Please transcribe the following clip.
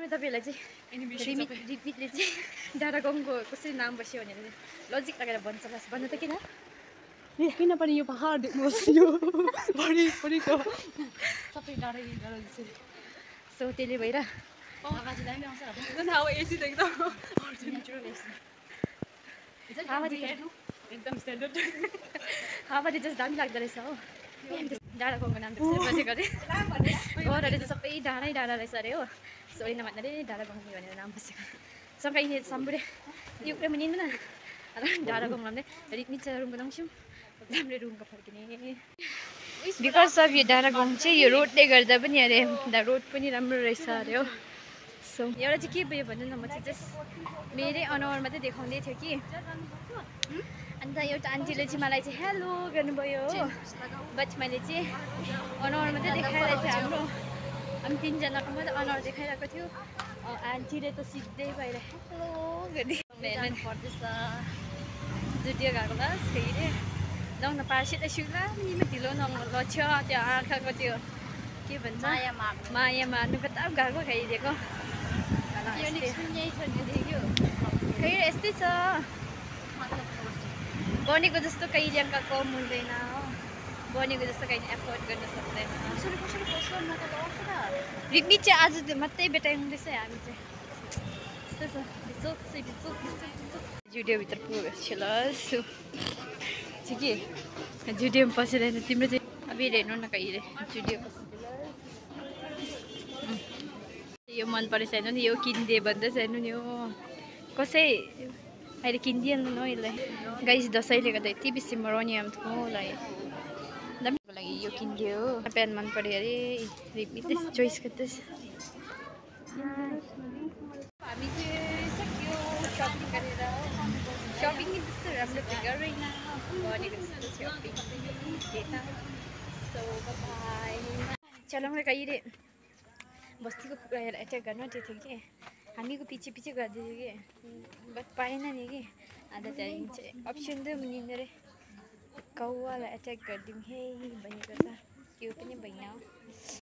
तपाईँलाई चाहिँ रिपिटले चाहिँ डाँडा गाउँको कसरी नाम बस्यो भनेर लजिक लगाएर भन्छ लास भन्नु त किन किनभने यो पहाड देख्नुहोस् यो भरिको सबै डाँडा चाहिँ सो त्यसले भएर आवाजलाई पनि आउँछ हावा एसी त एकदम नेचुरल एसी एकदम स्ट्यान्डर्ड हावाले जस्तो दामी लाग्दो रहेछ हो डाँडा गाउँको नाम त्यसरी बसेको अरे घरहरू चाहिँ सबै डाँडै डाँडा रहेछ अरे हो सोही नभन्नाले डाँडा गाउँ भनेर नाम बसेको सँगै साम्बुरे यो पनि निन्दैन डाँडा गाउँ भन्दै रिक्मी चाहिँ रुमको नङस्यौँ राम्रो रुमको फर्किने बिकज अफ यो डाँडा गाउँ चाहिँ यो रोडले गर्दा पनि अरे रोड पनि राम्रो रहेछ अरे हो सो एउटा चाहिँ के भयो भन्नु न म चाहिँ जस्ट मेरै अनुहार मात्रै देखाउँदै थियो कि अन्त एउटा आन्टीले चाहिँ मलाई चाहिँ हेलो गर्नुभयो हो बट मैले चाहिँ अनुहार मात्रै देखाइरहेको थिएँ हाम्रो हामी तिनजनाको मात्रै अनुहार देखाइरहेको थियो आन्टीले त सिधै बाहिर हेलो गरिदिनु पर्दैछ जुडियो गएको लास फेरि लाउन पार्सेटै सुला निमा ढिलो नलछ त्यो आँखाको त्यो के भन्छ माया मार्नुको त गएको खाइदिएको खै यस्तै छ बनेको जस्तो कहिले अङ्क कम हुँदैन हो बनेको जस्तो कहिले एफोर्ड गर्न सक्दैन रिक्मी चाहिँ आज मात्रै भेटाइँदैछ हामी चाहिँ यस्तो छ जुडियोभित्र पुगेको ल के जुडियोमा पसेर तिम्रो चाहिँ अब हेर्नु न कहिले जुडियो यो मन परेछ हेर्नु नि यो किनिदिए भन्दैछ हेर्नु नि हो कसै अहिले किनिदिएन न यसलाई गाइस दसैँले गर्दा यति बेसी मराउने आउँथ्यो मलाई दामीको लागि यो किनिदियो हो प्यान्ट मन पऱ्यो अरे रिपी त्यस चोइस गर्दैछ हामी चाहिँ सक्यो सपिङ गरेर सपिङ त्यस्तो राम्रो त गर्दैन भनेको जस्तो सपिङ सो बाई चलाउँ कहिले बस्तीको कुखुराहरूलाई एट्याक गर्न त्यो थियो कि हामीको पछि पछि गर्दै थियो कि बट पाएन नि कि अन्त त्यहाँदेखि चाहिँ अप्सन त निँदै कौवालाई एट्याक गरिदिउँ हे भनेको त त्यो पनि भएन